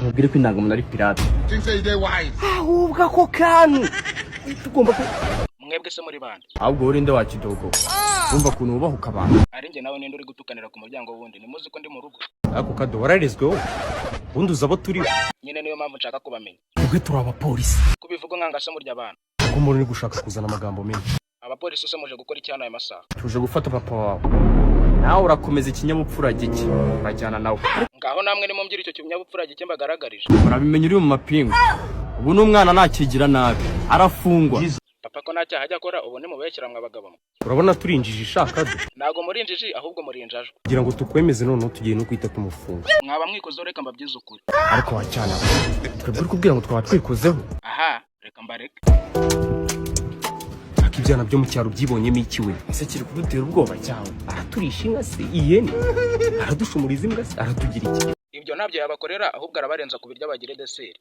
Tubabwire ko indangamuntu ari pirate. Think say they wise. Ahubwo ako kantu tugomba ku Mwebwe se muri bande? Ahubwo wowe urinde wa kidogo, wumva ukuntu wubahuka abantu. Ari njye nawe, ninde uri gutukanira ku muryango wundi? Nimuzi ko ndi mu rugo? Ariko kado, wararezwe wowe? Ubundi uzi abo turiho? Nyine niyo mpamvu nshaka kubamenya. Twebwe turi abapolisi. Kubivuga nkanga se murya abantu? Kuko umuntu uri gushaka kuzana amagambo menshi. Abapolisi se muje gukora iki hano aya masaha? Tuje gufata papa wawe, nawe urakomeza ikinyabupfura gike, urajyana nawe. Ngaho namwe nimumbwire icyo kinyabupfura gike mbagaragarije. Urabimenya uri mu mapingu. Ubu n'umwana nakigira nabi arafungwa. Papa ko nta cyaha ajya akora, ubu nimubeshyira mwe abagabo mwe. Urabona turi injiji ishaka do? Ntabwo muri injiji, ahubwo muri injajwa. Kugira ngo tukwemeze, noneho tugiye no kwita tumufunga. Mwaba mwikozeho, reka mbabwize ukuri. Ariko wacyana twebwe uri kubwira ngo twaba twikozeho? Aha, reka mbareke. Ariko ibyana byo mu cyaro byibonyemo iki we? Ese kiri kudutera ubwoba cyawe? Araturisha inka se, ihene? Aradushumuriza imbwa se? Aratugira iki? Ibyo ntabyo yabakorera, ahubwo arabarenza ku biryo, bagire dessert.